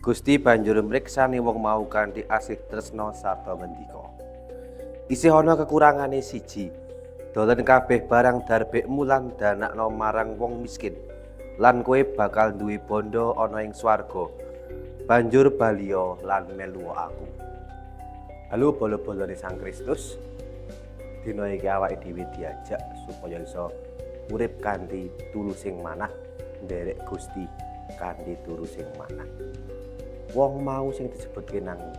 Gusti banjur mriksani wong mau kanthi asih tresna sarta ngendika, "Isih ana kekurangane siji. Dolen kabeh barang darbekmu lan danakno marang wong miskin. Lan kowe bakal duwe bondo ana ing swarga. Banjur baliya lan melu aku." Halo bolo-bolone Sang Kristus. Dina iki awake dhewe diajak supaya iso urip kanthi tulusing manah, nderek Gusti kanthi tulusing manah. Wong mau sing disebutke nang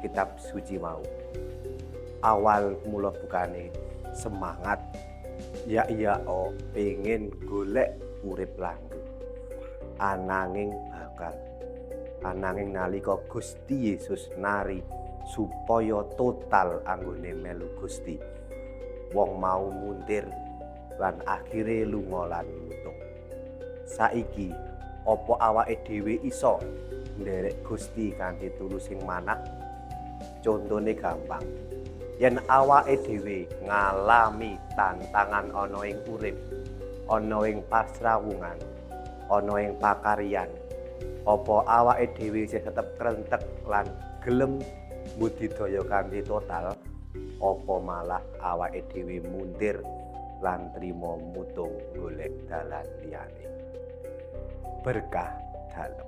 kitab suci mau. Awal mula bukane semangat ya iya oh pengen golek urip langgeng. Ananging bakal ananging nalika Gusti Yesus nari supaya total anggone melu Gusti. Wong mau muntir lan akhire lunga lan mutung. Saiki apa awake dhewe iso nderek Gusti kanthi tulusing manah? Contone gampang. Yen awake dhewe ngalami tantangan ana ing urip, ana ing pasrawungan, ana ing pakaryan, apa awake dhewe isih tetep krentek lan gelem budidaya kanthi total, apa malah awake dhewe muntir lan trima mutung golek dalan liyane? Berkah dalem.